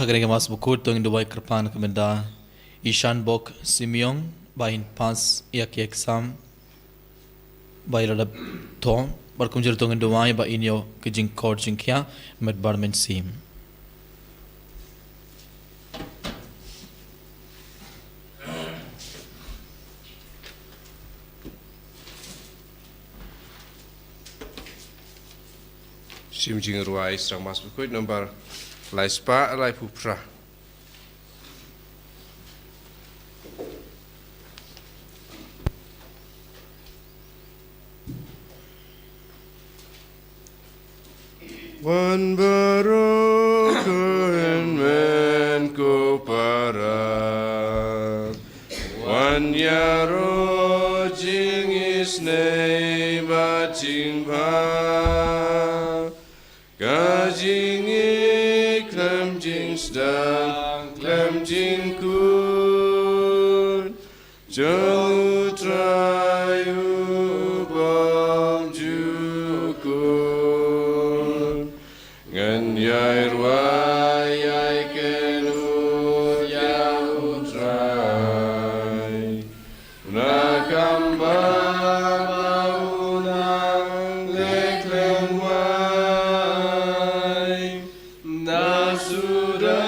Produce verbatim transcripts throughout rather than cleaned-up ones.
Ha kane ka Mass Bakhuid to ngin duwai kyrpang na ka bynta i Shanbok Simeon ba in pass ïa ki exam ba i la dep thoh, bad kumjuh to ngin duwai ba in ïoh ka jingkor jingkhiah met bad mynsiem. Shim jingrwai sdang Mass Bakhuid nombar laispah laiphew phra. Wan baroh ko hynmen ko para, wan ïaroh jingisynei bad jingbha, ka jingïeit khlem jingsdang khlem jingkut jong U Trai U Bymjukut. Ngan ïai rwai ïai kynnoh ïa U Trai na kam ba u nang leh khlem wai, na suda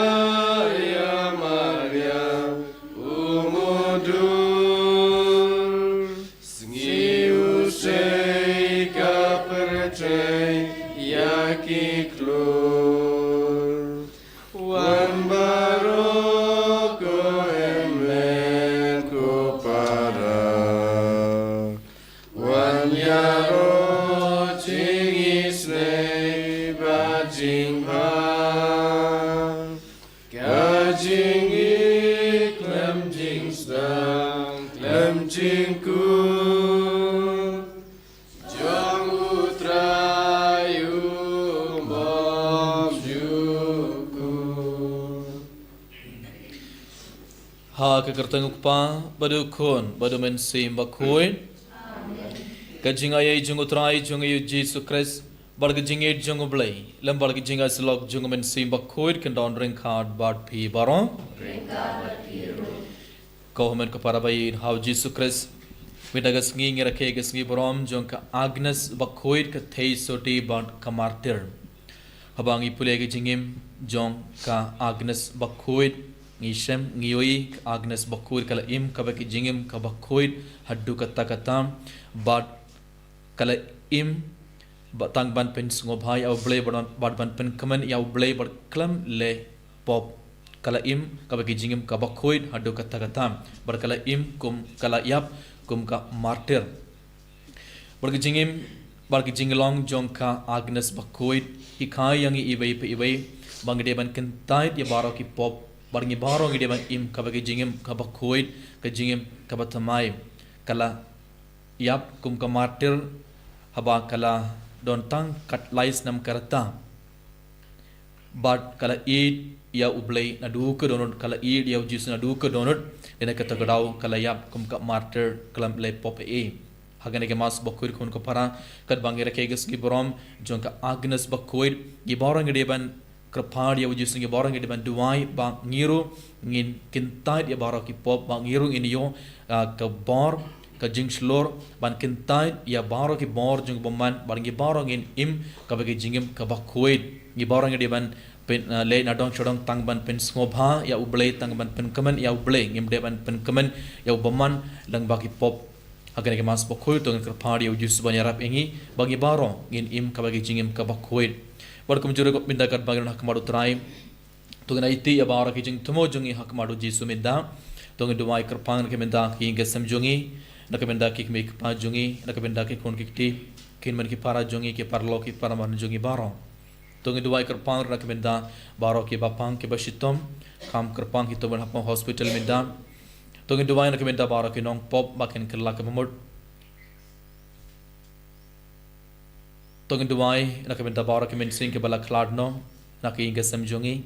ïa Maria um u dur. Sngi u sei ka pyrthei ïa ki khlur. Wan baroh ko hynmen ko para, wan ïaroh jingisynei bad jingbha, ka jingïeit khlem jingsdang khlem jingkut jong U Trai U Bymjukut. Ha ka kyrteng U Kpa bad U Khun bad U Mynsiem Bakhuid. Ka jingaiei jong U Trai jong ngi U Jisu Khrist, bad ka jingïeit jong U Blei, lem bad ka jingïasyllok jong U Mynsiem Bakhuid, kin don ryngkat bad phi baroh. Ko hynmen ko para ba ïeit ha U Jisu Khrist, mynta ka sngi ngi rakhe ka sngi burom jong ka Agnes Bakhuid, ka theisotti bad ka martir. Haba ngi pule ka jingim jong ka Agnes Bakhuid, ngi shem ngi ïohi ka Agnes Bakhuid ka la im kaba ka jingim kaba khuid haduh katta katta, bad ka la im ba tang ban pynsngewbha ïa U Blei bad, bad ban pynkmen ïa U Blei bad khlem leh pop. Ka la im kaba ka jingim kaba khuid haduh katta katta, bad ka la im kum, ka la ïap kum ka martir. Bad ka jingim bad ka jinglong jong ka Agnes Bakhuid hikai ïa ngi iwei pa iwei ba ngi dei ban kyntait ïa baroh ki pop, bad ngi baroh ngi dei ban im kaba ka jingim kaba khuid, ka jingim kaba thymmai. Ka la ïap kum ka martir haba ka la don tang khatlai snem ka rta. Bad ka la ïeit ïa U Blei naduh ka dohnud, ka la ïeit ïa U Jisu naduh ka dohnud, dei na kata ka daw ka la ïap kum ka martir khlem leh pop ei ei. Ha kane ka Mass Bakhuid khun ko para, katba ngi rakhe ka sngi burom jong ka Agnes Bakhuid, ngi baroh ngi dei ban kyrpad ïa U Jisu, ngi baroh ngi dei ban duwai ba ngi ruh ngin kyntait ïa baroh ki pop, ba ngi ruh ngin ïoh, ah, ka bor, ka jingshlur ban kyntait ïa baroh ki bor jong U Bymman, bad ngi baroh ngin im kaba ka jingim kaba khuid. Ngi baroh ngi dei ban pyn, ah, leit na dong sha dong tang ban pynsngewbha ïa U Blei, tang ban pynkmen ïa U Blei, ngim dei ban pynkmen ïa U Bymman lyngba ki pop. Ha kane ka Mass Bakhuid to ngin kyrpad ïa U Jisu ban ïarap ïa ngi ba ngi baroh ngin im kaba ka jingim kaba khuid. Bad kumjuh ruh mynta katba ngi don ha khmat U Trai, to ngin aiti ïa baroh ki jingthmu jong ngi ha khmat U Jisu mynta. To ngin duwai kyrpang na ka bynta ki ïing ki sem jong ngi, na ka bynta ki kmie ki kpa jong ngi, na ka bynta ki khun ki kti, ki hynmen ki para jong ngi, ki paralok ki paraman jong ngi baroh. To ngin duwai kyrpang na ka bynta baroh kiba pang kiba shitom, kham kyrpang ki tymmen hapoh hospital mynta. To ngin duwai na ka bynta baroh ki nongpop ba kin kylla kaba mut. To ngin duwai na ka bynta baroh ki mynsiem kiba la khlad noh na ki ïing ki sem jong ngi.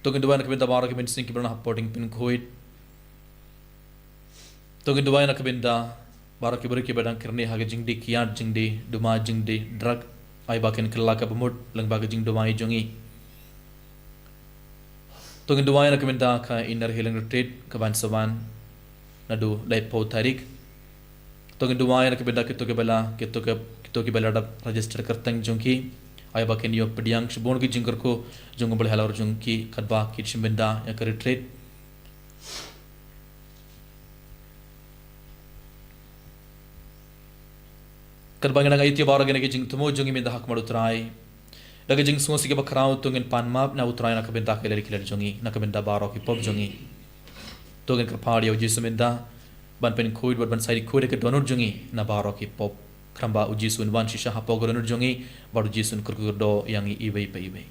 To ngin duwai na ka bynta baroh ki mynsiem kiba la hapoh dieng pynkhuid. To ngin duwai na ka bynta baroh ki briew kiba dang kyrni ha ka jingdie kiad, jingdie duma, jingdie drug, ai ba kin kylla kaba mut lyngba ka jingduwai jong ngi. To ngin duwai na ka bynta ka Inner Healing Retreat ka ban sa wan naduh laiphew tarik. To ngin duwai na ka bynta kito kiba la, kito ki, kito kiba la dep register kyrteng jong ki. Ai ba kin ïoh pdiang shibun ki jingkyrkhu jong U Blei halor jong ki katba ki shim bynta ïa ka retreat. Katba ngi nang aiti baroh kine ki jingthmu jong ngi mynta ha khmat U Trai, da ka jingsngewsih kaba khraw to ngin pan map na U Trai na ka bynta ki lad ki lad jong ngi, na ka bynta baroh ki pop jong ngi. To ngin kyrpad ïa U Jisu mynta ban pynkhuid bad ban sa ïakhuid ïa ka dohnud jong ngi na baroh ki pop. Khnang ba U Jisu un wan shisha hapoh ka dohnud jong ngi bad U Jisu un kyrkhu kyrdoh ïa ngi iwei pa iwei.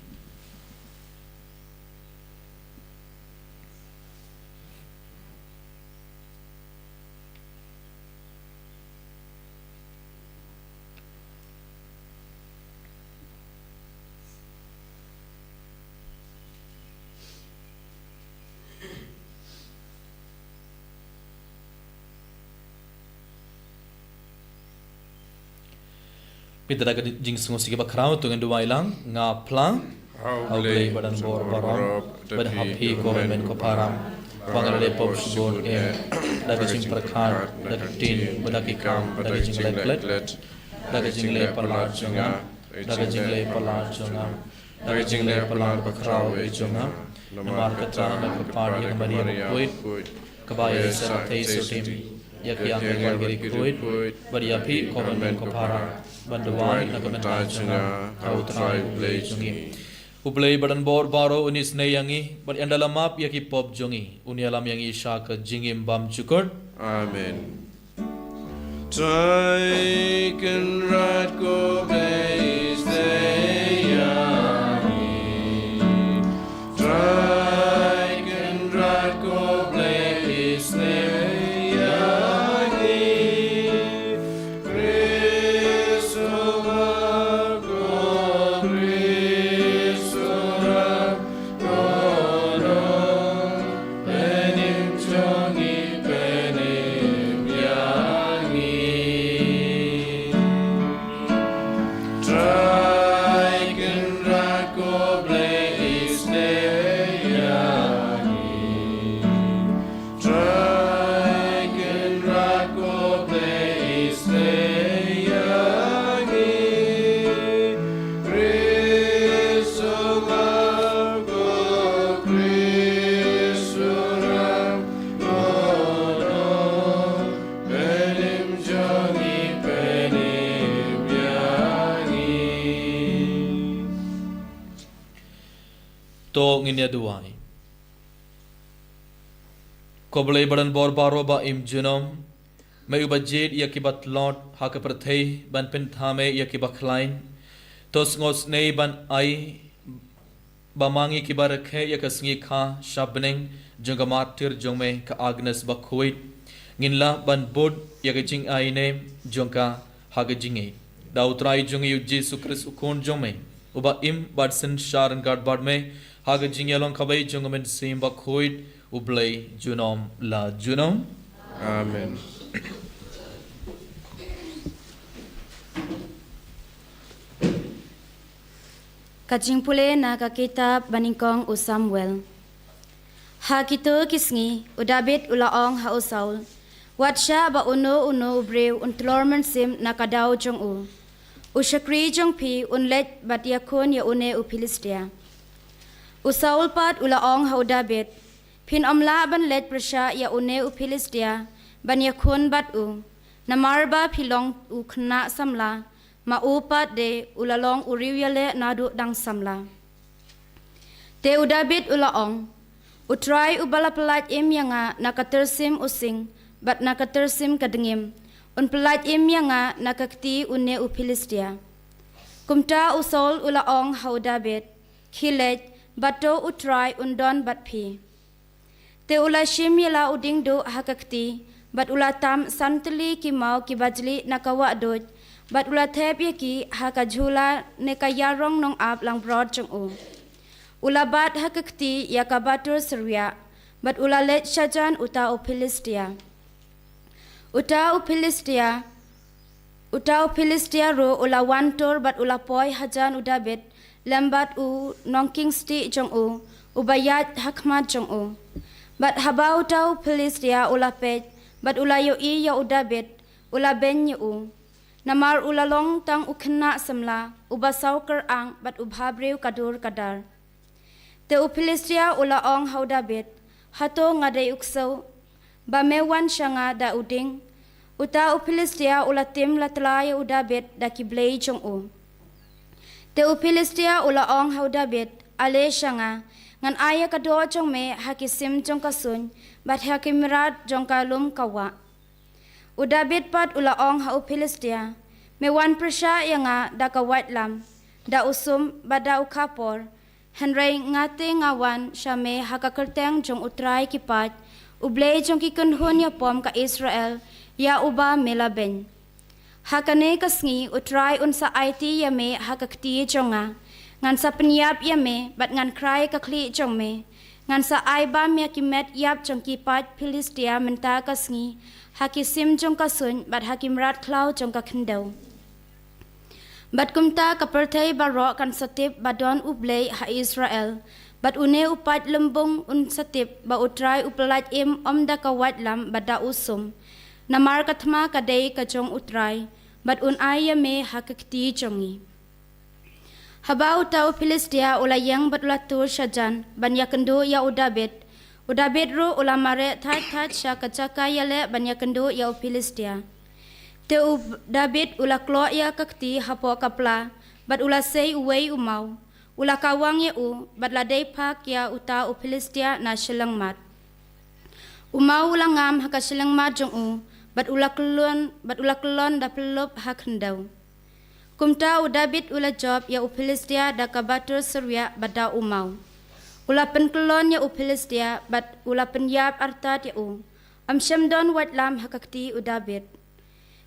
Mynta da ka jingsngewsih kaba khraw to ngin duwai lang. Nga phla ha U Blei ba don bor baroh, bad ha phi ko hynmen ko para, ba nga la leh pop shibun eh, da ka jingpyrkhat, da ka ktien, bad da ki kam, bad da ka jingleh klet, da ka jingleh palat jong nga, da ka jingleh palat jong nga, da ka jingleh palat bakhraw eh jong nga. Namar kata nga kyrpad ïa ka Maria bakhuid, kaba ïa sa tei sotim ïa ki angel bad ki riewkhuid, bad ïa phi ko hynmen ko para, ban duwai na ka bynta jong nga ha U Trai U Blei jong ngi. U Blei ba don bor baroh un isynei ïa ngi, bad ynda la map ïa ki pop jong ngi, un ïalam ïa ngi sha ka jingim bymjukut. Amen. Trai Kynrad ko Blei isynei ïa ngi. Trai Kynrad ko Blei isynei ïa ngi. Khrist u map ko, Khrist u rah ko, nong pynïap jong ngi pynïap ïa ngi. Trai Kynrad ko Blei isynei ïa ngi. Trai Kynrad ko Blei isynei ïa ngi. Khrist u map ko, Khrist u rah ko, nong pynïap jong ngi pynïap ïa ngi. To ngin ïa duwai. Ko Blei ba don bor baroh ba im junom, me uba jied ïa kiba tlot ha ka pyrthei ban pynthame ïa kiba khlaiñ, to sngewsynei ban ai ba ma ngi kiba rakhe ïa ka sngi kha sha bneng jong ka martir jong me ka Agnes bakhuid, ngin lah ban bud ïa ka jingai ne jong ka ha ka jingngeit. Da U Trai jong ngi U Jisu Khrist U Khun jong me, uba im bad synshar ryngkat bad me ha ka jingïalong kawei jong U Mynsiem Bakhuid, U Blei junom la junom. Amen. Ka jingpule na ka kitab banyngkong u Samuel. Ha kito ki sngi, u Dabid u la ong ha u Saul, wat shah ba uno uno u briew un tlor mynsiem na ka daw jong u. U shakri jong phi un leit bad ïakhun ïa une u Philistia. U Saul pat u la ong ha u Dabid, phin ym lah ban leit pyrshah ïa une u Philistia ban ïakhun bad u, namar ba phi long u khynnah samla, ma u pat de u la long u riewïaleh naduh dang samla. Te u Dabid u la ong, U Trai uba la pyllait im ïa nga na ka tyrsim u sing bad na ka tyrsim ka dngiem, un pyllait im ïa nga na ka kti une u Philistia. Kumta u Saul u la ong ha u Dabid, khie leit, bad to U Trai un don bad phi. Te u la shim ïa la u diengduh ha ka kti, bad u la tam san tylli ki maw kiba jlieh na ka wahduid, bad u la thep ïa ki ha ka jhula ne ka ïarong nongap langbrot jong u. U la bat ha ka kti ïa ka batur syrwiah, bad u la leit shajan uta u Philistia. Uta u Philistia, uta u Philistia ruh u la wan tur bad u la poi hajan u Dabid, lem bad u nongkieng stieh jong u, uba ïaid ha khmat jong u. Bad haba uta u Philistia u la peit, bad u la ïohi ïa u Dabid, u la beiñ ïa u. Namar u la long tang u khynnah samla, uba saw kyrang, bad u bhabriew ka dur ka dar. Te u Philistia u la ong ha u Dabid, hato nga dei u ksew, ba me wan sha nga da u dieng? Uta u Philistia u la tim la tla ïa u Dabid da ki blei jong u. Te u Philistia u la ong ha u Dabid, ale sha nga, ngan ai ïa ka doh jong me ha ki sim jong ka suiñ, bad ha ki mrad jong ka lum ka wah. U Dabid pat u la ong ha u Philistia, me wan pyrshah ïa nga da ka waitlam, da u sum, bad da u khapor, hynrei nga te nga wan sha me ha ka kyrteng jong U Trai ki paid, U Blei jong ki kynhun ïapom ka Israel, ïa uba me la beiñ. Ha kane ka sngi U Trai un sa aiti ïa me ha ka kti jong nga. Ngan sa pynïap ïa me, bad ngan khrai ka khlieh jong me. Ngan sa ai bam ïa ki met ïap jong ki paid Philistia mynta ka sngi, ha ki sim jong ka suiñ, bad ha ki mrad khlaw jong ka khyndew. Bad kumta ka pyrthei baroh kan sa tip ba don U Blei ha Israel. Bad une u paid lymbung un sa tip ba U Trai u pyllait im ym da ka waitlam bad da u sum. Namar ka thma ka dei ka jong U Trai, bad un ai ïa me ha ka kti jong ngi. Haba uta u Philistia u la ïeng bad u la tur sha jan ban ïakynduh ïa u Dabid, u Dabid ruh u la mareh thait thait sha ka jaka ïaleh ban ïakynduh ïa u Philistia. Te u Dabid u la kloh ïa ka kti hapoh ka pla, bad u la sei uwei u maw. U la kawang ïa u, bad la dei phak ïa uta u Philistia na shyllangmat. U maw u la ngam ha ka shyllangmat jong u, bad u la kyllon, bad u la kyllon da pyllup ha khyndew. Kumta u Dabid u la jop ïa u Philistia da ka batur syrwiak bad da u maw. U la pynkyllon ïa u Philistia, bad u la pynïap artat ïa u. Ym shym don waitlam ha ka kti u Dabid.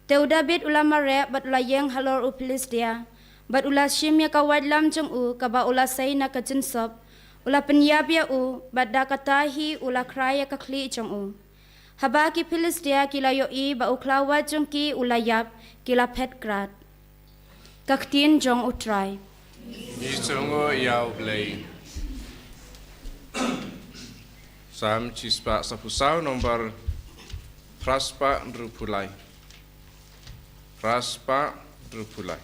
Te u Dabid u la mareh bad u la ïeng halor u Philistia, bad u la shim ïa ka waitlam jong u kaba u la sei na ka jingsop, u la pynïap ïa u, bad da kata hi u la khrai ïa ka khlieh jong u. Haba ki Philistia ki la ïohi ba u khlawait jong ki u la ïap, ki la phet krad. Ka ktien jong U Trai. Ngi sngewnguh ïa U Blei. Salm shispah saphew saw, nombar phra spah hynriewphew lai. Phra spah hynriewphew lai.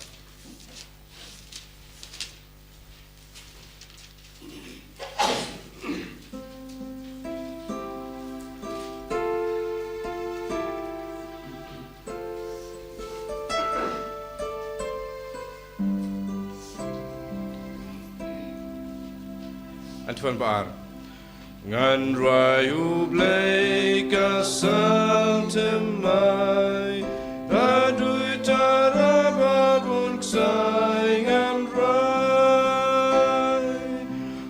An twan ba ar. Ngan rwai U Blei ka sal thymmai, da duitara ba bun ksai ngan rwai.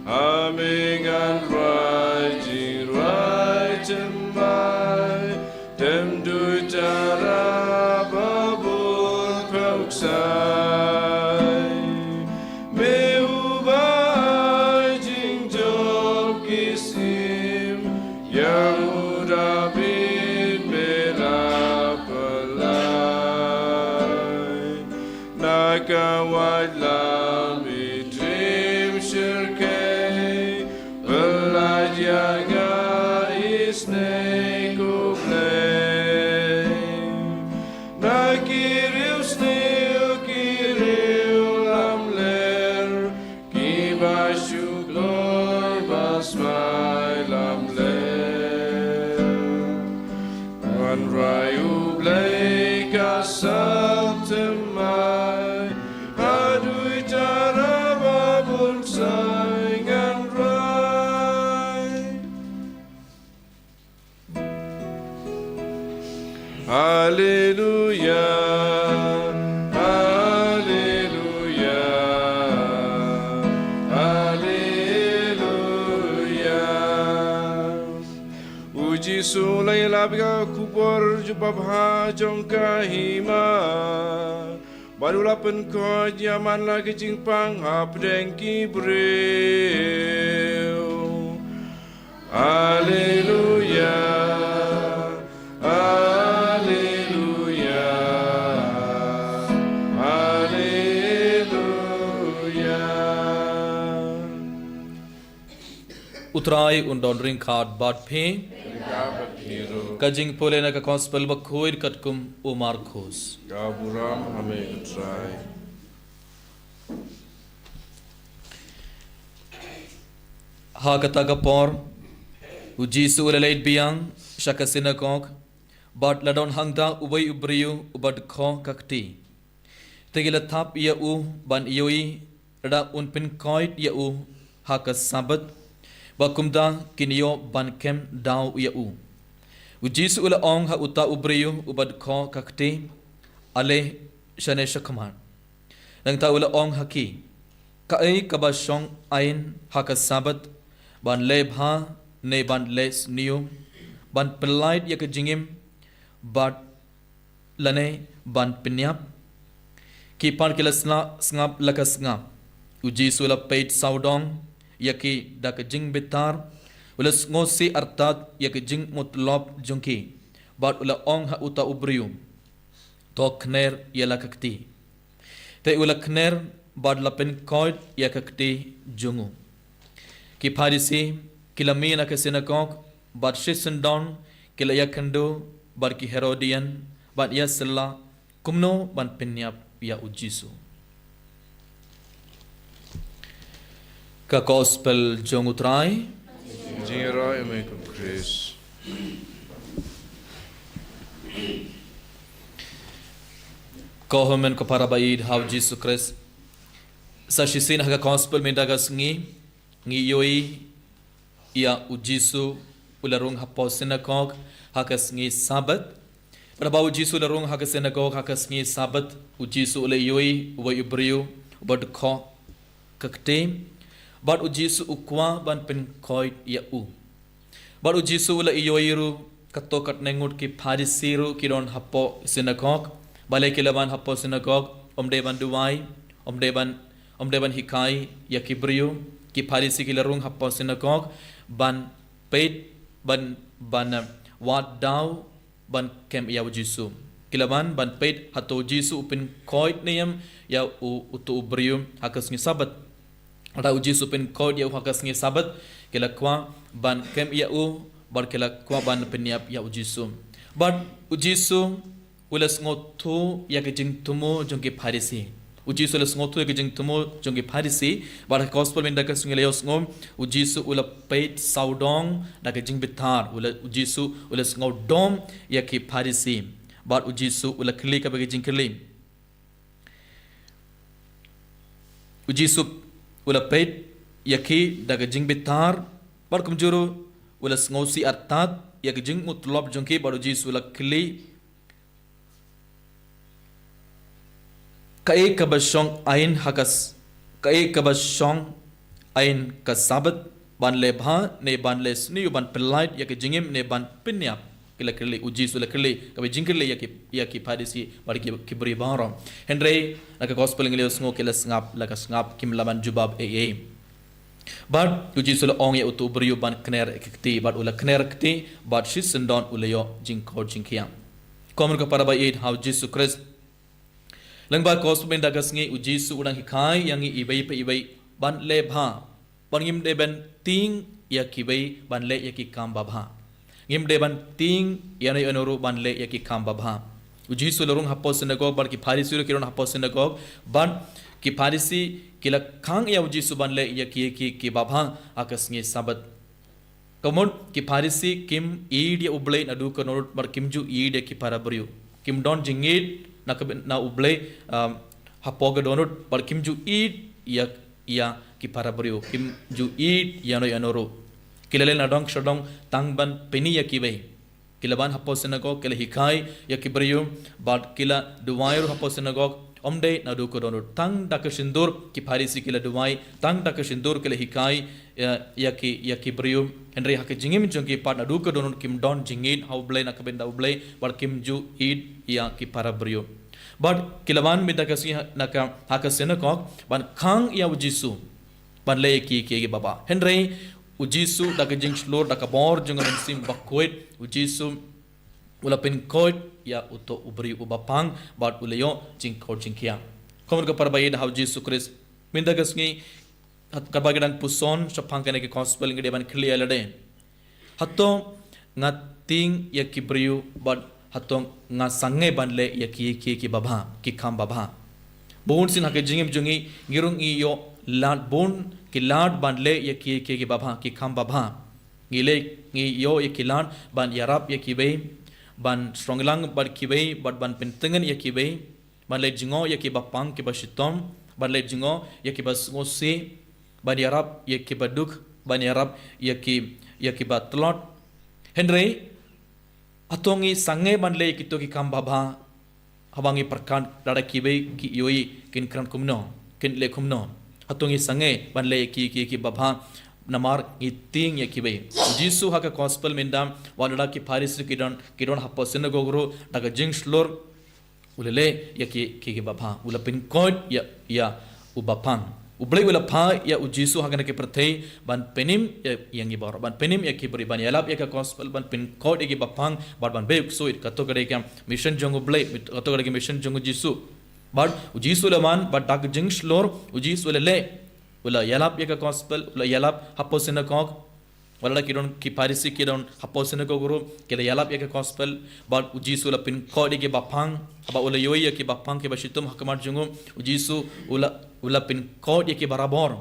Ha me ngan rwai jingrwai thymmai, tem duitara ba bun phew ksai. Me uba ai jingjop ki sim, ïa u Dabid me la pyllait. Na ka waitlam i triem shyrkhei, pyllait ïa nga isynei ko Blei. Na ki riewsniew ki riew lamler, kiba shu kloi ba smai lamler. Ngan rwai U Blei ka sal thymmai, ha duitara ba bun ksai ngan rwai. Haleluya, haleluya, haleluya. U Jisu u la ïalap ïa ka khubor jong ka bha jong ka hima, bad u la pynkhuid ïa man la ka jingpang hapdeng ki briew. Haleluya, haleluya, haleluya. U Trai un don ryngkat bad phi. Ka jingpule na ka Gospel bakhuid katkum u Markus. Ka burom ha me, u Trai. Ha kata ka por, u Jisu u la leit biang sha ka sinagog, bad la don hangta uwei u briew uba dkhot ka kti. Te ki la thap ïa u ban ïohi lada un pynkoit ïa u ha ka Sabbath, ba kumta kin ïoh ban kem daw ïa u. U Jisu u la ong ha uta u briew uba dkhot ka kti, ale shane shakhmat. Nangta u la ong ha ki, kaei kaba shong aiñ ha ka Sabbath, ban leh bha ne ban leh sniew, ban pyllait ïa ka jingim, bad lane ban pynïap? Ki pat ki la sla sngap la ka sngap. U Jisu u la peit sawdong ïa ki da ka jingbitar, u la sngewsih artat ïa ka jingmutlop jong ki, bad u la ong ha uta u briew, to khner ïa la ka kti. Te u la khner bad la pynkoit ïa ka kti jong u. Ki Pharisi ki la mih na ka sinagog, bad shisyndon ki la ïakynduh bad ki Herodian, bad ïasylla kumno ban pynïap ïa u Jisu. Ka Gospel jong u Trai. Jingïaroh ïa me ko Khrist. Ko hynmen ko para ba ïeit ha u Jisu Khrist. Sa shisien ha ka Gospel mynta ka sngi, ngi ïohi ïa u Jisu u la rung hapoh sinagog ha ka sngi Sabbath. Bad haba u Jisu u la rung ha ka sinagog ha ka sngi Sabbath, u Jisu u la ïohi uwei u briew uba dkhot ka kti, bad u Jisu u kwah ban pynkoit ïa u. Bad u Jisu u la ïohi ruh kato katne ngut ki Pharisi ruh ki don hapoh sinagog. Balei ki la wan hapoh sinagog? Ym dei ban duwai, ym dei ban, ym dei ban hikai ïa ki briew. Ki Pharisi ki la rung hapoh sinagog ban peit, ban, ban, eh, wad daw ban kem ïa u Jisu. Ki la wan ban peit hato u Jisu u pynkoit ne em ïa u, uto u briew ha ka sngi Sabbath. Lada u Jisu u pynkoit ïa u ha ka sngi Sabbath, ki la kwah ban kem ïa u, bad ki la kwah ban pynïap ïa u Jisu. Bad u Jisu u la sngewthuh ïa ka jingthmu jong ki Pharisi. U Jisu u la sngewthuh ïa ka jingthmu jong ki Pharisi, bad ha ka Gospel mynta ka sngi la ïohsngew, u Jisu u la peit sawdong da ka jingbitar, u la, u Jisu u la sngewdom ïa ki Pharisi. Bad u Jisu u la kylli kaba ka jingkylli. U Jisu u la peit ïa ki da ka jingbitar, bad kumjuh ruh u la sngewsih artat ïa ka jingmutlop jong ki, bad u Jisu u la kylli, kaei kaba shong aiñ ha ka s-, kaei kaba shong aiñ ka Sabbath, ban leh bha ne ban leh sniew, ban pyllait ïa ka jingim ne ban pynïap? Ki la kylli, u Jisu u la kylli kaba jingkylli ïa ki, ïa ki Pharisi bad ki, ki briew baroh. Hynrei na ka Gospel ngi la ïohsngew ki la sngap la ka sngap, kim lah ban jubab ei ei. Bad u Jisu u la ong ïa uto u briew ban khner ïa ka kti, bad u la khner kti, bad shisyndon u la ïoh jingkoit jingkhiah. Ko hynmen ko para ba ïeit ha u Jisu Khrist. Lyngba ka Gospel mynta ka sngi u Jisu u dang hikai ïa ngi iwei pa iwei ban leh bha. Bad ngim dei ban tieng ïa kiwei ban leh ïa ki kam babha. Ngim dei ban tieng ïano ïano ruh ban leh ïa ki kam babha. U Jisu u la rung hapoh sinagog bad ki Pharisi ruh ki don hapoh sinagog, bad ki Pharisi ki la khang ïa u Jisu ban leh ïa ki, ki, ki babha ha ka sngi Sabbath. Ka mut ki Pharisi kim ïeit ïa U Blei naduh ka dohnud bad kim ju ïeit ïa ki para briew. Kim don jingïeit na ka, na U Blei, um, hapoh ka dohnud bad kim ju ïeit ïa, ïa ki para briew. Kim ju ïeit ïano ïano ruh. Ki la leit na dong sha dong tang ban pyni ïa kiwei. Ki la wan hapoh sinagog, ki la hikai ïa ki briew, bad ki la duwai ruh hapoh sinagog, ym dei naduh ka dohnud. Tang da ka shyntur ki Pharisi ki la duwai, tang da ka shyntur ki la hikai ïa, ïa ki, ïa ki briew. Hynrei ha ka jingim jong ki pat naduh ka dohnud kim don jingïeit ha U Blei, na ka bynta U Blei, bad kim ju ïeit ïa ki para briew. Bad ki la wan mynta ka sngi ha, na ka, ha ka sinagog ban khang ïa u Jisu ban leh ïa ki, ki, ki babha. Hynrei u Jisu da ka jingshlur, da ka bor jong ka Mynsiem Bakhuid, u Jisu u la pynkoit ïa uto u briew uba pang, bad u la ïoh jingkoit jingkhiah. Ko hynmen ko para ba ïeit ha u Jisu Khrist, mynta ka sngi Hat kaba ki dang puson shaphang kane ka gospel ngi dei ban khlieh ïa lade. Hato nga tieng ïa ki briew bad hato nga sangeh ban leh ïa ki ki ki babha, ki kam babha. Bun sien ha ka jingim jong ngi ngi rung ngi ïoh lad bun ki lad ban leh ïa ki ki ki babha, ki kam babha. Ngi leh ngi ïoh ïa ki lad ban ïarap ïa ki bei, ban srong lang bad ki bei, bad ban pyntngen ïa ki bei. Ban leh jngoh ïa ki bapang ki bashitom, ban leh jngoh ïa ki basngewsih, ban ïarap ïa ki baduk, ban ïarap ïa ki ïa ki batlot. Hynrei hato ngi sangeh ban leh ïa kito ki kam babha, haba ngi pyrkhat lada ki bei ki ïohi kin kren kumno, kin leh kumno. Hato ngi sangeh ban leh ïa ki ki ki babha namar ngi tieng ïa ki bei. U Jisu ha ka gospel mynta wat lada ki Pharisi ki don ki don hapoh synagog ruh da ka jingshlur u la leh ïa ki ki ki babha, u la pynkoit ïa ïa u bapang. U Blei u la phah ïa u Jisu ha kane ka pyrthei ban pynim ïa ïa ngi baroh, ban pynim ïa ki briew, ban ïalap ïa ka gospel, ban pynkoit ïa ki bapang, ban ban beh u ksuid. Kato ka dei ka mission jong u Blei, kato ka dei ka mission jong u Jisu. Bad u Jisu u la wan bad da ka jingshlur u Jisu u la leh, u la ïalap ïa ka gospel, u la ïalap hapoh synagog. Wat lada ki don ki Pharisi ki don hapoh synagog ruh ki la ïalap ïa ka gospel, bad u Jisu u la pynkoit ïa ki bapang, haba u la ïohi ïa ki bapang ki bashitom ha khmat jong u, u Jisu u la u la pynkoit ïa ki barabor.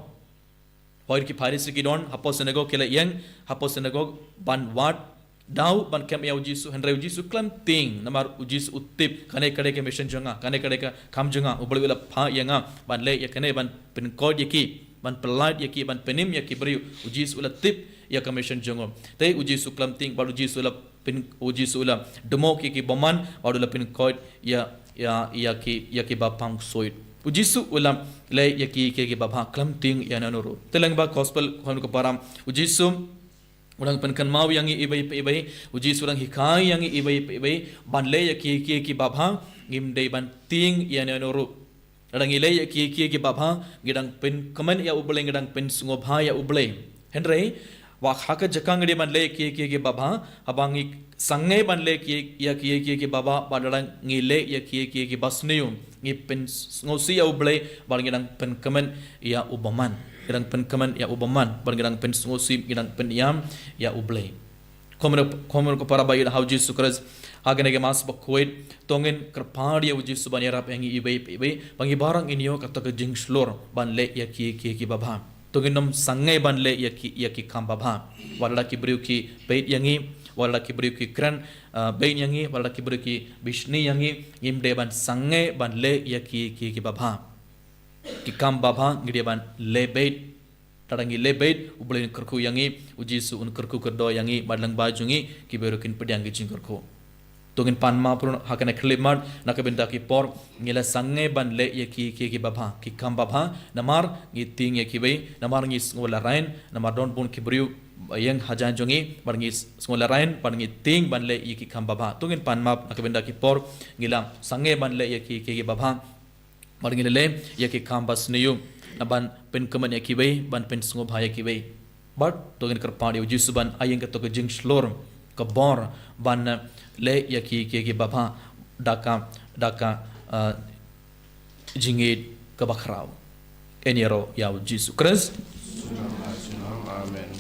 Hooid ki Pharisi ki don hapoh synagog ki la ïeng hapoh synagog ban wad daw ban kem ïa u Jisu, hynrei u Jisu khlem tieng namar u Jisu u tip kane ka dei ka mission jong nga, kane ka dei ka kam jong nga, u Blei u la phah ïa nga ban leh ïa kane, ban pynkoit ïa ki, ban pyllait ïa ki, ban pynim ïa ki briew. U Jisu u la tip ïa ka mission jong u. Te u Jisu khlem tieng bad u Jisu u la pyn u Jisu u la dmoh ïa ki bymman bad u la pynkoit ïa ïa ïa ki ïa ki bapang ksuid. U Jisu u la leh ïa ki ïa ki babha khlem tieng ïa nano ruh. Te lyngba gospel khun ko para u Jisu u dang pynkynmaw ïa ngi iwei pa iwei, u Jisu u dang hikai ïa ngi iwei pa iwei ban leh ïa ki ïa ki babha, ngim dei ban tieng ïa nano ruh. Lada ngi leh ïa ki ki ki babha ngi dang pynkmen ïa u Blei, ngi dang pynsngewbha ïa u Blei. Hynrei wat ha ka jaka ngi dei ban leh ïa ki ki ki babha, haba ngi sangeh ban leh ki ïa ki ki ki babha bad lada ngi leh ïa ki ki ki basniew, ngi pynsngewsih ïa u Blei bad ngi dang pynkmen ïa u bymman. Ngi dang pynkmen ïa u bymman bad ngi dang pynsngewsih, ngi dang pynïam ïa u Blei. Khun ko para ba ïeit ha u Jisu Khrist, ha kane ka Mass bakhuid to ngin kyrpad ïa u Jisu ban ïarap ïa ngi iwei pa iwei ba ngi baroh ngin ïoh kato ka jingshlur ban leh ïa ki ki ki babha. To ngin ym sangeh ban leh ïa ki ïa ki kam babha. Wat lada ki briew ki beit ïa ngi, wat lada ki briew ki kren beit ïa ngi, wat lada ki briew ki bishni ïa ngi, ngim dei ban sangeh ban leh ïa ki ki ki babha. Ki kam babha ngi dei ban leh beit. Lada ngi leh beit u Blei un kyrkhu ïa ngi, u Jisu un kyrkhu kyrdoh ïa ngi bad lyngba jong ngi ki briew ruh kin pdiang ki jingkyrkhu. To ngin pan map ruh ha kane ka khyllipmat na ka bynta ki por ngi la sangeh ban leh ïa ki ki ki babha, ki kam babha namar ngi tieng ïa kiwei, namar ngi sngew lehrain, namar don bun ki briew ba ïeng hajan jong ngi, bad ngi sngew lehrain bad ngi tieng ban leh ïa ki kam babha. To ngin pan map na ka bynta ki por ngi la sangeh ban leh ïa ki ki ki babha. Bad ngi la leh ïa ki kam basniew na ban pynkmen ïa kiwei, ban pynsngewbha ïa kiwei. Bad to ngin kyrpad ïa u Jisu ban ai ïa ngi kato ka jingshlur ka bor ban leh ïa ki ki ki babha da ka da ka jingïeit kaba khraw. Ïaroh ïa u Jisu Khrist. Amen.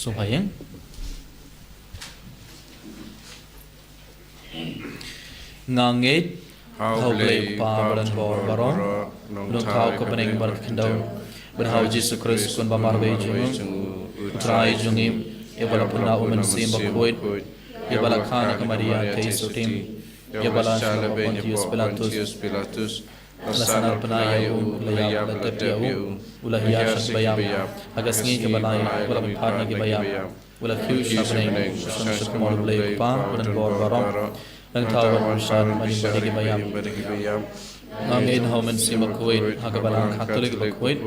Sngewbha ïa nga ngeit ha u Blei u Kpa badonbor baroh, u nongthaw ka bneng bad ka khyndew, bad ha u Jisu Khrist u khun ba marwei jong u, u Trai jong ngi, ïa ba la pynlah u Mynsiem Bakhuid, ïa ba la kha na ka Maria theisotti, ïa ba la shah lypa u Pontius Pilatus, la sahnarphna ïa u, la ïap, la tep ïa u, u la hiar sha kaba ïap, ha ka sngi kaba lai u la pynphad na kiba ïap, u la kiew sha bneng, u shong sha ka mon u Blei u Kpa badonbor baroh. Nangta un wan bishar ha ka bynta kiba ïap. Nga ngeit ha u Mynsiem Bakhuid, ha ka Balang Katholik bakhuid,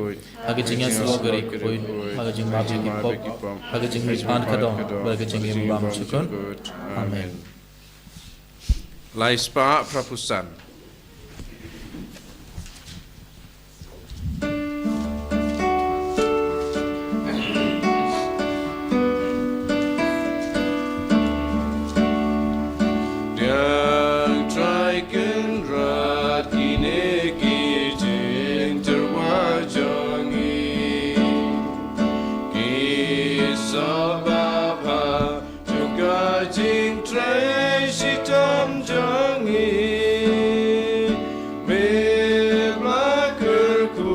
ha ka jingïasyllok ka Ri Khuid, ha ka jingmap ïa ki pop, ha ka jingmihpat ka doh, bad ha ka jingim bymjukut. Amen. Lai spah phra phew san. Pdiang Trai Kynrad, kine ki jingtyrwa jong ngi, ki sngewbha jong ka jingtrei shitom jong ngi. Me la kyrkhu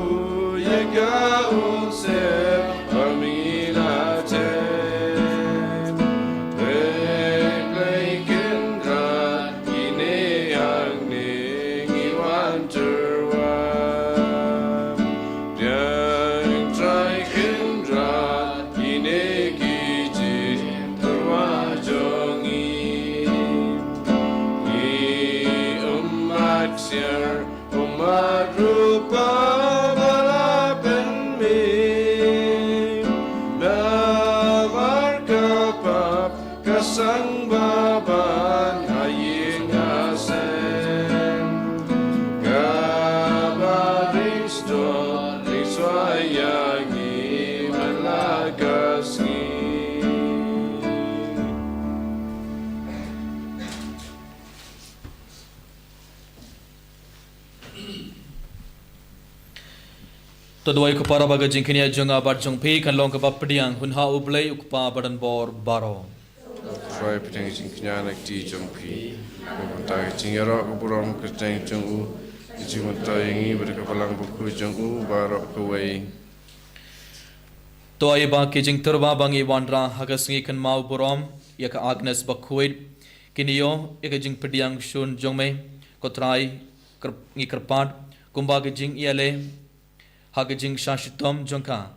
ïa ka umsyep ba me la teh. Hei Blei Kynrad, kine hangne ngi wan tyrwa. Pdiang Trai Kynrad, kine ki jingtyrwa jong ngi. Ngi ym mad ksiar, ym mad rupa ba la pynmih. Namar ka pap ka sangba ban ha ïing ha sem. Kaba ring sdang ring shuwa ïa ngi man la ka sngi. To duwai ko para ba ka jingkñia jong nga bad jong phi kan long kaba pdiang hun ha U Blei U Kpa badonbor baroh. Trai pdiang jingkñia na kti jong phi. Ko bynta ka jingïaroh ka burom ka kyrteng jong u, ka jingmyntoi ïa ngi bad ka Balang Bakhuid jong u baroh kawei. To ai ba ki jingtyrwa ba ngi wanrah ha ka sngi kynmaw burom ïa ka Agnes Bakhuid, kin ïoh ïa ka jingpdiang shun jong me, ko Trai, kyrp-, ngi kyrpad, kumba ka jingïaleh ha ka jingshah shitom jong ka,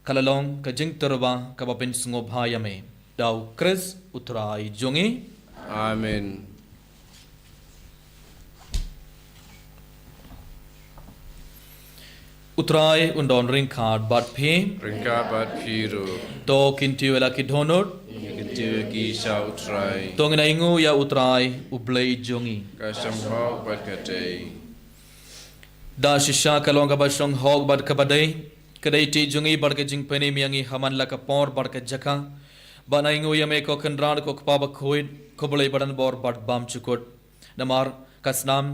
ka la long ka jingtyrwa kaba pynsngewbha ïa me. Da U Khrist U Trai jong ngi. Amen. U Trai un don ryngkat bad phi. Ryngkat bad phi ruh. To kyntiew ïa la ki dohnud. Ngi kyntiew ïa ki sha U Trai. To ngin ainguh ïa U Trai, U Blei jong ngi. Ka shong hok bad ka dei. Da shisha ka long kaba shong hok bad kaba dei, ka dei ti jong ngi bad ka jingpynim ïa ngi ha man la ka por bad ka jaka, ban ainguh ïa me ko Kynrad ko Kpa Bakhuid, ko Blei badonbor bad bymjukut. Namar ka snam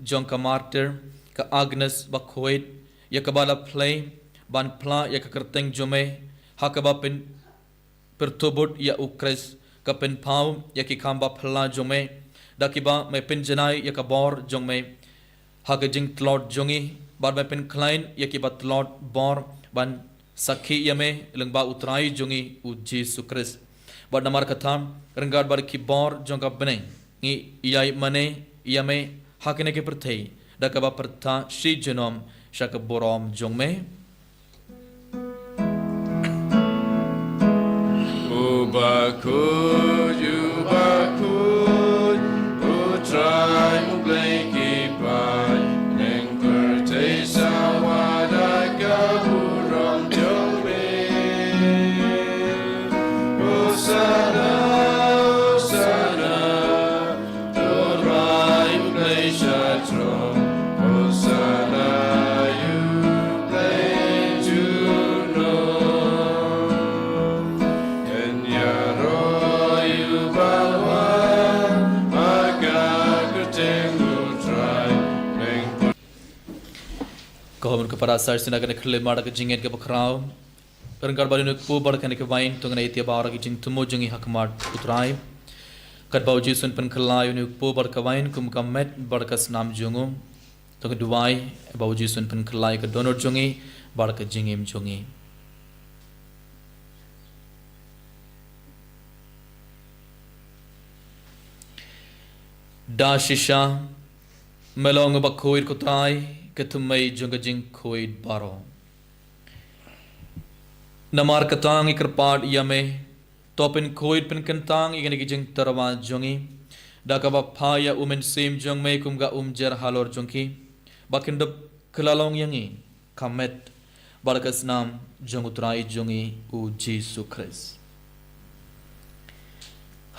jong ka martir, ka Agnes Bakhuid, ïa kaba la plie ban phla ïa ka kyrteng jong me, ha kaba pyn pyrthuh bud ïa U Khrist, ka pynpaw ïa ki kam ba phylla jong me, da kiba me pynjanai ïa ka bor jong me ha ka jingtlot jong ngi, bad me pynkhlaiñ ïa kiba tlot bor ban sakhi ïa me lyngba U Trai jong ngi U Jisu Khrist. Bad namar kata, ryngkat bad ki bor jong ka bneng, ngi ïai mane ïa me ha kane ka pyrthei, da kaba pyrta shi junom sha ka burom jong me. U bakhuid, u bakhuid, U Trai U Blei ki paidbah pyrthei, sa wan da ka burom jong me. Hosana, Hosana, to U Trai U Blei sha throne. Hosana ïa U Blei junom. Yn ïaroh ïa uba wan ha ka kyrteng U Trai. Ko hynmen ko para, sa shisien ngin ïa kylli mar da ka jingngeit kaba khraw. Ryngkat bad une u kpu bad kane ka wain, to ngin ïa ïaid bad ki jingthmu jong ngi ha khmat U Trai. Katba U Jisu un pynkylla ïa une u kpu bad ka wain kum ka met bad ka snam jong u, to ngin duwai ba U Jisu un pynkylla ïa ka dohnud jong ngi bad ka jingim jong ngi. Da shisha me long uba khuid, ko Trai, ka thymmei jong ka jingkhuid baroh. Namar kata ngi kyrpad ïa me, to pynkhuid pynkyntang ïa kine ki jingtyrwa jong ngi, Da kaba pha ïa u Mynsiem jong me kum ka umjer halor jong ki, ba kin dup kylla long ïa ngi ka met bad ka snam jong u Trai jong ngi u Jisu Khrist.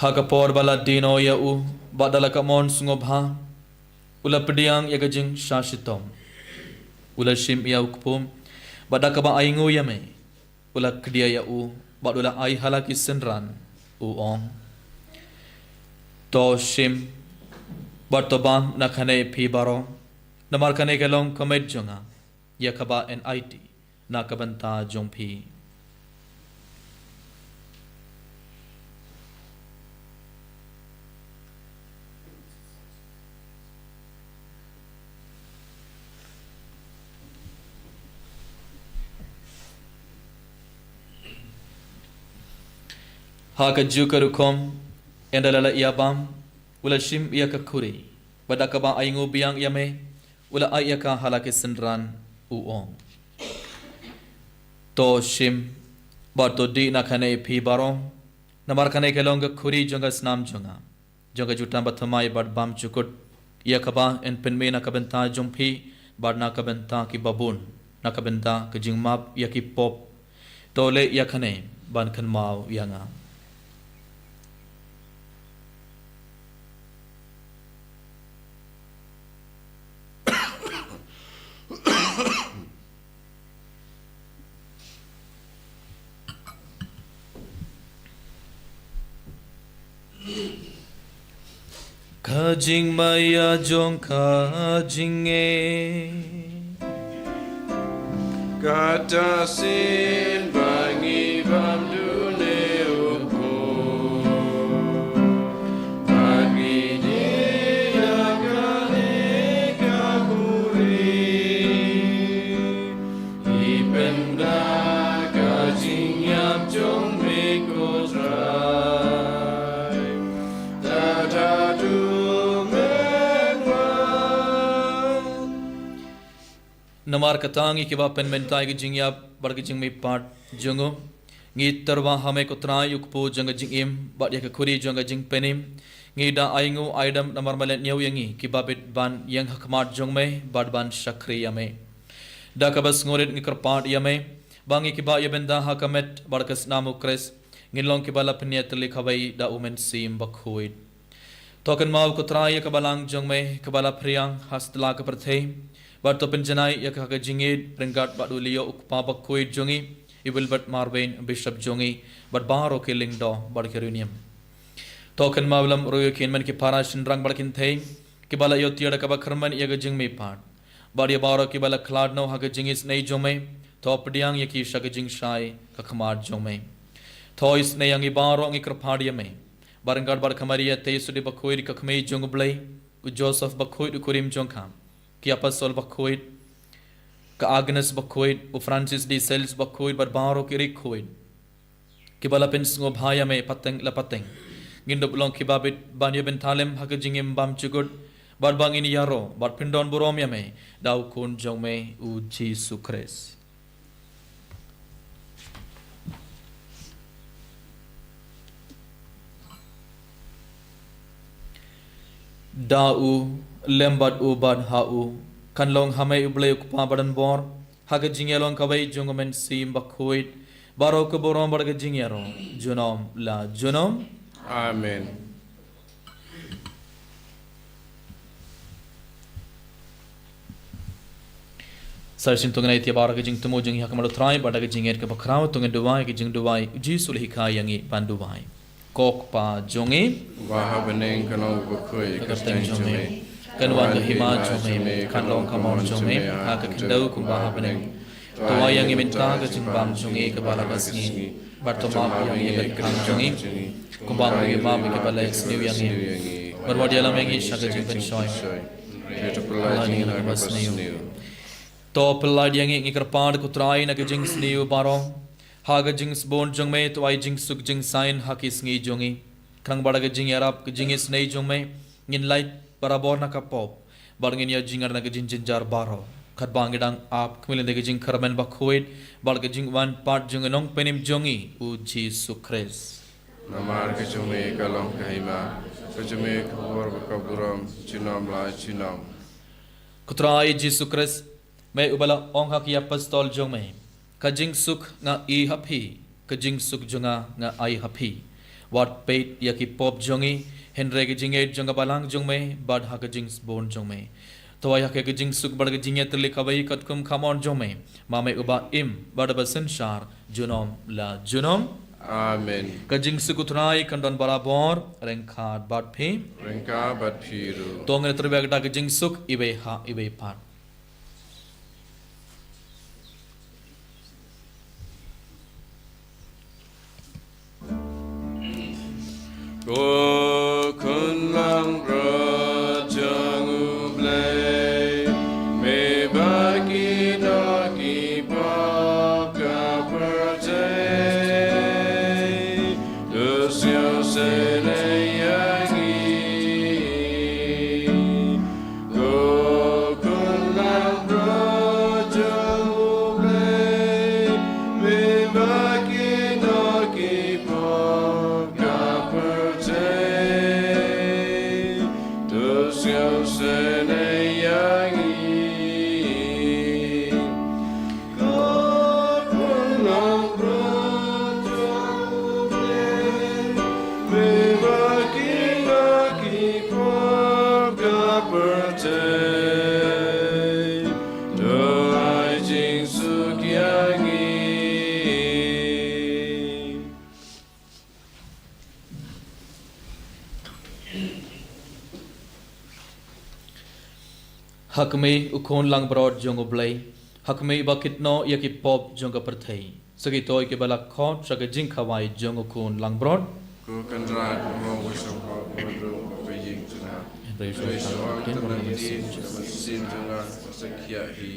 Ha ka por ba la die noh ïa u, bad da la ka mon sngewbha, u la pdiang ïa ka jingshah shitom. U la shim ïa u kpu, bad da kaba ainguh ïa me, u la kdiah ïa u, bad u la ai ha la ki synran, u ong: To shim, bad to bam na kane phi baroh, namar kane ka long ka met jong nga, ïa kaba yn aiti na ka bynta jong phi. Ha kajuh ka rukom, ynda la la ïa bam, u la shim ïa ka khuri, bad da kaba ainguh biang ïa me, u la ai ïa ka ha la ki synran, u ong: To shim, bad to dih na kane phi baroh, namar kane ka long ka khuri jong ka snam jong nga, jong ka jutang bathymmai bad bymjukut, ïa kaba yn pynmih na ka bynta jong phi, bad na ka bynta ki babun, na ka bynta ka jingmap ïa ki pop. To leh ïa kane ban kynmaw ïa nga. Ka jingmaïa jong ka jingeh. Kata shisien ba ngi bam dune u Kpu, ba ngi dih ïa kane ka khuri. Ngi pynda ka jingïap jong me ko Trai. Tata to men wan. Namar kata ngi kiba pynmynta ïa ka jingïap bad ka jingmihpat jong u, ngi tyrwa ha me ko Trai u Kpu jong ka jingim, bad ïa ka khuri jong ka jingpynim. Ngi da ainguh aidam namar me la ñiew ïa ngi kiba bit ban ïeng ha khmat jong me, bad ban shakri ïa me. Da kaba sngewrit ngi kyrpad ïa me, ba ngi kiba ïa bynta ha ka met bad ka snam u Khrist, ngin long kiba la pynïatylli kawei da u Mynsiem Bakhuid. To kynmaw ko Trai ïa ka balang jong me, kaba la phriang ha satlak ka pyrthei, bad to pynjanai ïa ka ha ka jingïeit ryngkat bad u Leo u Kpa Bakhuid jong ngi, i Wilbert Marwein Bishop jong ngi, bad baroh ki lyngdoh bad ki riewniam. To kynmaw lem ruh ïa ki hynmen ki para shynrang bad kynthei, kiba la ïoh tiar da kaba kyrmen ïa ka jingmihpat. Bad ïa baroh kiba la khlad noh ha ka jingisynei jong me, to pdiang ïa ki sha ka jingshai ka khmat jong me. To isynei ïa ngi baroh ngi kyrpad ïa me. Bad ryngkat bad ka Maria Theisotti Bakhuid ka Kmie jong u Blei, u Joseph Bakhuid u kurim jong ka, ki Apostol Bakhuid, ka Agnes Bakhuid, u Francis de Sales Bakhuid bad baroh ki riewkhuid. Kiba la pynsngewbha ïa me pateng la pateng. Ngin dup long kiba bit ban ïa bynta lem ha ka jingim bymjukut. Bad ba ngin ïaroh, bad pyndon burom ïa me, da u Khun jong me, u Jisu Khrist. Da u, lem bad u, bad ha u, kan long ha me u Blei u Kpa badonbor, ha ka jingïalong kawei jong u Mynsiem Bakhuid, baroh ka burom bad ka jingïaroh, junom la junom. Amen. Sa shisien to ngin ai ïa baroh ka jingthmu jong ngi ha khmat u Trai, bad da ka jingïeit kaba khraw, to ngin duwai, ka jingduwai, u Jisu u la hikai ïa ngi ban duwai. Ko Kpa jong ngi. Uba ha bneng, kan long bakhuid ïa ka kyrteng jong me. Kan wan ka hima jong me, kan long ka mon jong me, ha ka khyndew kumba ha bneng. To ai ïa ngi mynta ka jingbam jong ngi kaba la ka sngi. Bad to map ïa ngi ka leh kham jong ngi, kumba ngi map ïa kiba leh sniew ïa ngi. Bad wat ïalam ïa ngi sha ka jingpynshoi. Hynrei to pyllait ïa ngi na kaba sniew. To pyllait ïa ngi, ngi kyrpad ko Trai, na ka jingsniew baroh. Ha ka jingsbun jong me, to ai jingsuk jingsain ha ki sngi jong ngi. Khnang ba da ka jingïarap, ka jingisynei jong me, ngin lait barabor na ka pop, bad ngin ïoh jingïarap na ka jingjynjar baroh. Katba ngi dang ap khmih lynti ka jingkyrmen bakhuid, bad ka jingwan pat jong u Nongpynim jong ngi, u Jisu Khrist. Namar ka jong me ka long ka hima, Ka jingmih ka bor bad ka burom junom la junom. Ko Trai Jisu Khrist, me uba la ong ha ki apostol jong me, ka jingsuk nga ai ha phi, ka jingsuk jong nga nga ai ha phi. Wat peit ïa ki pop jong ngi, hynrei ka jingïeit jong ka balang jong me bad ha ka jingsbun jong me. To ai ha ka jingsuk bad ka jingïatylli kawei katkum ka mon jong me, ma me uba im bad uba synshar junom la junom. Amen. Ka jingsuk U Trai kan don barabor ryngkat bad phi. Ryngkat bad phi ruh. To ngin ïatrei ïa kata ka jingsuk iwei ha iwei pat. Ko khun langbrot jong U Blei, me ba ki doh ki pop ka pyrthei, to sngewsih leh ïa ngi. Ko khun langbrot jong U Blei, me ba ki doh ki pop ka pyrthei, to sngewsih leh ïa ngi. Ko khun langbrot jong U Blei, me ba ki doh ki pop ka pyrthei, to ai jingsuk ïa ngi. Ha kmie U Khun langbrot jong U Blei, ha kmie ba kit noh ïa ki pop jong ka pyrthei. Sa ki toi kiba la khot sha ka jingkhawai jong U Khun langbrot. Ko Kynrad, mo wa shongkop, mo duk, ko ïing jong nga. Hynrei shu ong tang ha ka mynsiem jong nga, sa khiah hi.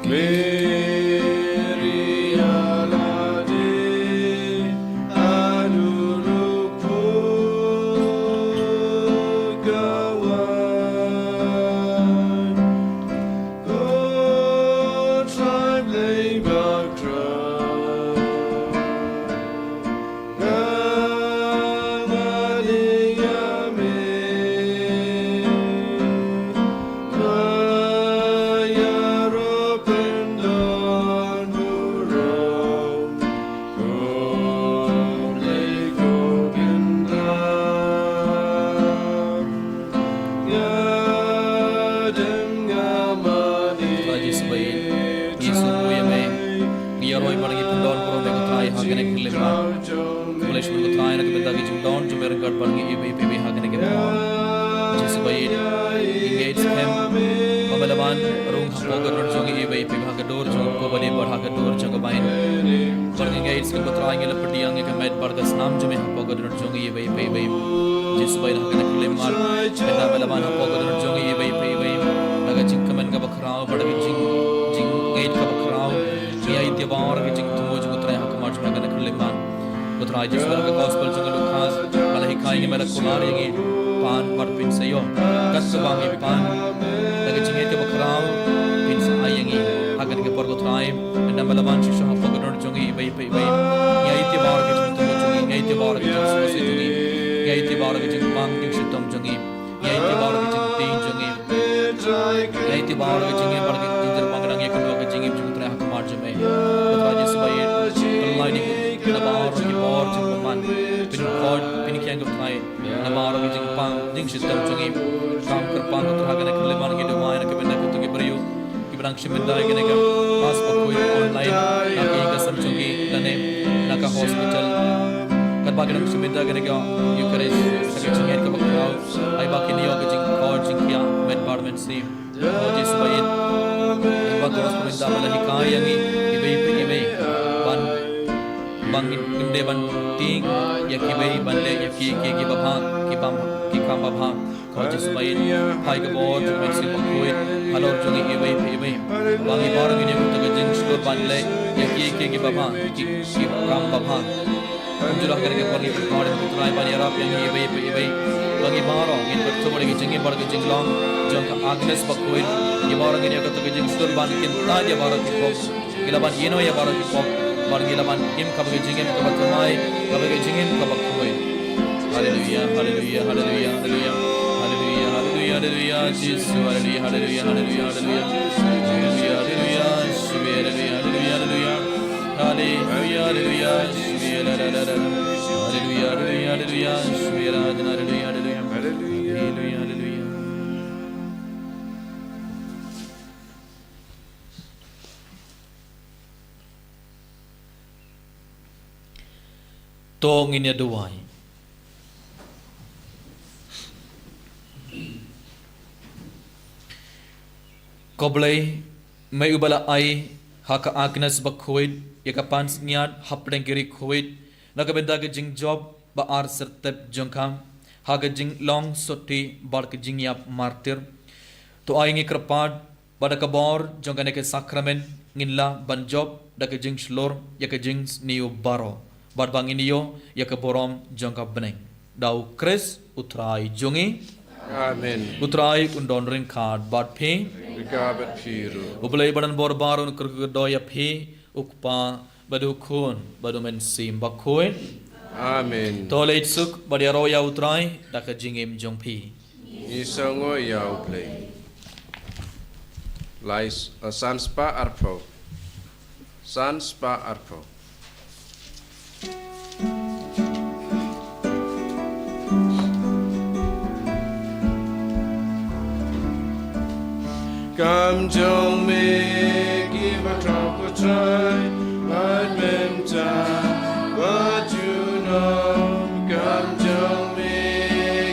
Mary alade, anu lupuk kawan, ko Trai Blei bakhraw. Trai Jisu ba ïeit, ngi sngew ïa me, ngi ïaroh bad ngi pyndon burom ïa ko Trai ha kane ka khyllipmat. Khublei shibun ko Trai na ka bynta ka jingdon jong me ryngkat bad ngi iwei pa iwei ha kane ka por. Jisu ba ïeit, ngi ngeit skhem ba me la ban rung hapoh ka dohnud jong ngi iwei pa iwei, ha ka dur jong ka kaba ïeit bad ha ka dur jong ka baïeit. Bad ngi ngeit skhem ko Trai ngi la pdiang ïa ka met bad ka snam jong me hapoh ka dohnud jong ngi iwei pa iwei. Jisu ba ïeit, ha kane ka khyllipmat mynta me la ban hapoh ka dohnud jong ngi iwei pa iwei da ka jingkmen kaba khraw bad da ka jing, jingngeit kaba khraw. Ngi ai ïa baroh ki jingthmu jong ko Trai ha khmat jong me ha kane ka khyllipmat. Ko Trai Jisu, ha ka gospel jong ka Lukas me la hikai ïa ngi, me la kular ïa ngi, pan bad phin sa ïoh. Kat kaba ngi pan da ka jingngeit kaba khraw, phin sa ai ïa ngi. Ha kane ka por ko Trai, mynta me la ban shisha hapoh ka dohnud jong ngi iwei pa iwei. Ngi ai ïa baroh ki jingthmu jong ngi, ngi ai ïa baroh ki jingsngewsih jong ngi, ngi ai ïa baroh ki jingpang jingshitom jong ngi. Ngi ai ïa baroh ki jingtieng jong ngi. Ngi ai ïa baroh ki jingim, baroh ki jingjynjar ba ngi dang ïakynduh ka jingim jong ko Trai ha khmat jong me. Ko Trai Jisu ba ïeit, pynlait ïa ngi na baroh ki bor jong ka bymman. Pynkhot, pynkhiang ko Trai na baroh ki jingpang jingshitom jong ngi. Kam kyrpang ko Trai ha kane ka khyllipmat ngi duwai na ka bynta kito ki briew kiba dang shim bynta ïa kane ka Mass bakhuid online na ka ïing ka sem jong ki lane na ka hospital. Katba ki dang shim bynta ïa kane ka Eucharist, ka jingngeit kaba khraw, ai ba kin ïoh ka jingkhot jingkhiah met bad met sih. Ko Jisu ba ïeit, ba ka Mass mynta me la hikai ïa ngi iwei pa iwei ban, ba ngim dei ban tieng ïa kiwei ban leh ïa ki, ki, kiba bha, ki bam, ki kam ba bha. Ko Jisu ba ïeit, phai ka bor jong ka Mynsiem Bakhuid halor jong ngi iwei pa iwei. Ba ngi baroh ngin ïoh ïa ka jingshlur ban leh ïa ki, ki, kiba bha, ki, ki kam ba bha. Kumjuh ha kane ka por ngi pynpaw ïa ko Trai ban ïarap ïa ngi iwei pa iwei. Ba ngi baroh ngin pyrthuh ïa ka jingim bad ka jinglong jong ka Agnes Bakhuid. Ngi baroh ngin ïoh ïa ka jingshlur ban kyntait ïa baroh ki pop. Ngi la ban ïehnoh ïa baroh ki pop bad ngi la ban im kaba ka jingim kaba thymmai, kaba ka jingim kaba khuid. Haleluia, haleluia, haleluia, haleluia. Haleluia, haleluia, haleluia, Jisu, haleluia, haleluia, haleluia, haleluia. Haleluia, haleluia, Jisu, haleluia, haleluia, haleluia. Haleluia, haleluia, Jisu, la, la, la, la. Haleluia, haleluia, haleluia, Jisu, la, la, la, haleluia, haleluia. Haleluia, haleluia. To ngin ïa duwai. Ko Blei, me uba la ai ha ka Agnes Bakhuid ïa ka pansngiat hapdeng ki ri khuid na ka bynta ka jingjop ba ar syrtep jong ka ha ka jinglong sotti bad ka jingïap martir. To ai ngi kyrpad ba da ka bor jong kane ka sakramen ngin lah ban jop da ka jingshlur ïa ka jingsniew baroh, bad ba ngin ïoh ïa ka burom jong ka bneng. Da U Khrist U Trai jong ngi. Amen. U Trai un don ryngkat bad phi. Ryngkat bad phi ruh. U Blei ba don bor baroh un kyrkhu kyrdoh ïa phi, U Kpa, bad U Khun, bad U Mynsiem Bakhuid. Amen. To leit suk bad ïaroh ïa U Trai da ka jingim jong phi. Ngi sngew ïa U Blei. Lai s-, eh, san spah arphew. San spah arphew. Kam jong me kiba khraw ko Trai, bad mynta bad junom. Kam jong me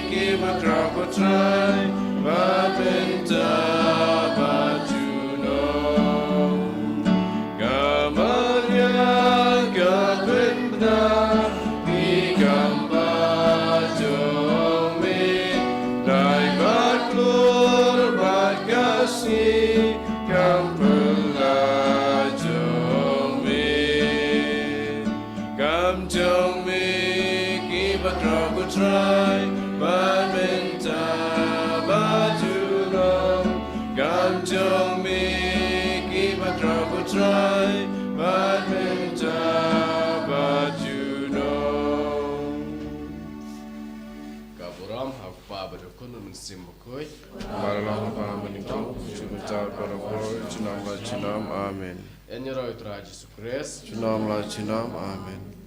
kiba khraw ko Trai, bad mynta bad junom. Ka Maria ka kynbna, ki kam ba jong me, dei ba klur bad ka sngi, kam Trai bad mynta bad junom. Ka burom ha u Kpa bad u Khun bad u Mynsiem Bakhuid. Ba la long ha u Ba mynnyngkong, junom la junom. Amen. Ïaroh ïa u Trai Jisu Khrist. Junom la junom. Amen.